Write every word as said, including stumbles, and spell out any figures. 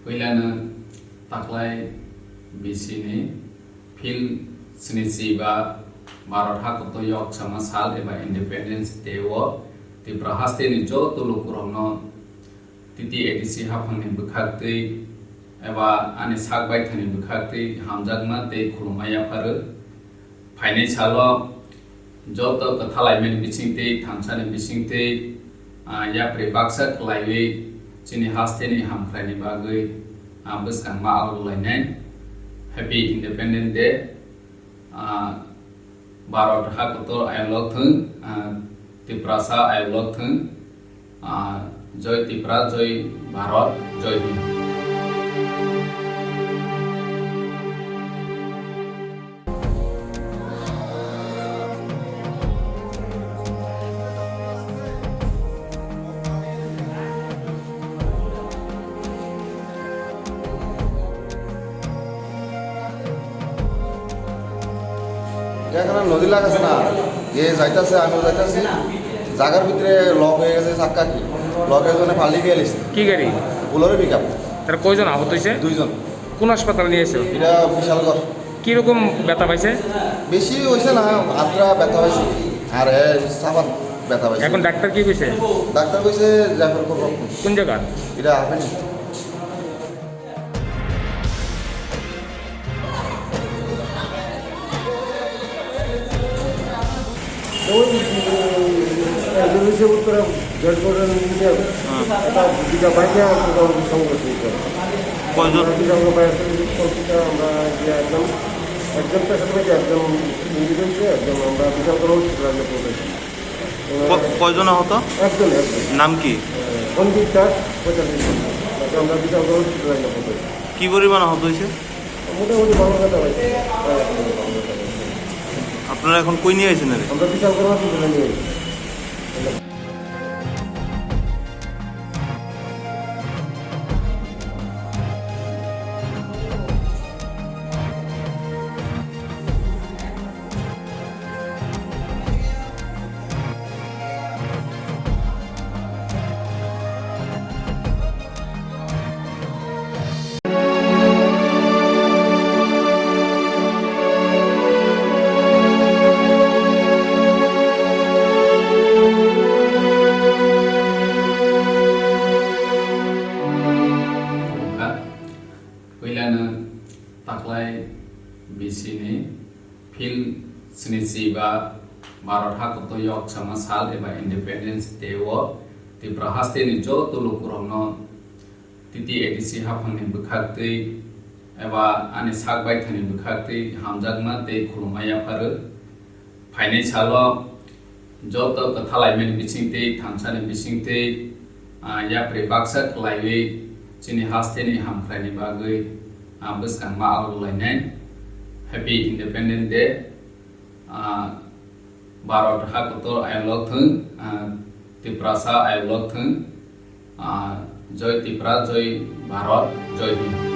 Puilano taklai bisini phil snichi ba Bharat hakoto yoksama sal eba Independence Day o Tripura hasteni joto lukurokno T T A D C haphangni bwkhaktwi eba ani sak baithani bwkhaktwi hamjakma tei khulumma yapharwi. Phainai salo joto kwthalaimani bisingtwi, thansani bisingtwi, ah, yapri baksa khlaiwi chini hasteni hamkraini bagwi, ah, bwskangma algolainai. Happy Independence Day. Ah, Bharat hakotor ayolok thung, ah, Tiprasa ayolok thung. Ah, Joy Tripura, Joy Bharat, Joy Hind. এখানে নদী লাগাছে না, এ যাইতাছে, আমিও যাইতাছি, জায়গার ভিতরে লক হয়ে গেছে, চাক্কা কি লক হয়ে গেছে, মানে ফালি গেলিছে। কি গাড়ি? Bolero pickup. তারা কয়জন আহত হয়েছে? দুইজন। কোন হাসপাতালে নিয়ে এসেছিল? এটা বিশালগড়। কিরকম ব্যথা পাইছে? বেশি হয়েছে না, আত্রা ব্যথা হয়েছে, আর এ সাবান ব্যথা হয়েছে। এখন ডাক্তার কি কইছে? ডাক্তার কইছে রেফার করবো। কোন জায়গা? এটা হাফেনি। ওই, এগুলো যে উত্তরে জজকোর্টের নিচে হ্যাঁ। এটা দুটা বাইকে আর মোটামুটি সংঘর্ষ হয়েছে। কয়জন? আমরা দুটা আমরা বাইরে থেকে করছি, আমরা যে একজন, একজন পেশেন্ট হয়েছে, একজন ইঞ্জুরি হয়েছে, একজন আমরা বিশালগড় হসপিটালে পড়েছি। ক-, কয়জন আহত? একজন, একজন। নাম কি? আহ, সন্দীপ দাস, পঁয়তাল্লিশ বছর। তাকে আমরা বিশালগড় হসপিটালে পড়েছি। কি পরিমাণ আহত হয়েছে? মোটামুটি বাংলা কথা হয়েছে। হ্যাঁ, বাংলা কথা হয়েছে। আপনারা এখন কই নিয়ে আইছেন এরে? আমরা বিশালগড় হসপিটালে নিয়ে আইছি। Puilano taklai bisini phil snichi ba Bharat hakoto yoksama sal eba Independence Day o Tripura hasteni joto lukurokno T T A D C haphangni bwkhaktwi eba ani sak baithani bwkhaktwi hamjakma tei khulumma yapharwi. Phainai salo joto kwthalaimani bisingtwi, thansani bisingtwi, ah, yapri baksa khlaiwi chini hasteni hamkraini bagwi, ah, bwskangma algolainai. Happy Independence Day. Ah, Bharat hakotor ayolok thung, ah, Tiprasa ayolok thung, ah, Joy Tripura, Joy Bharat, Joy Hind.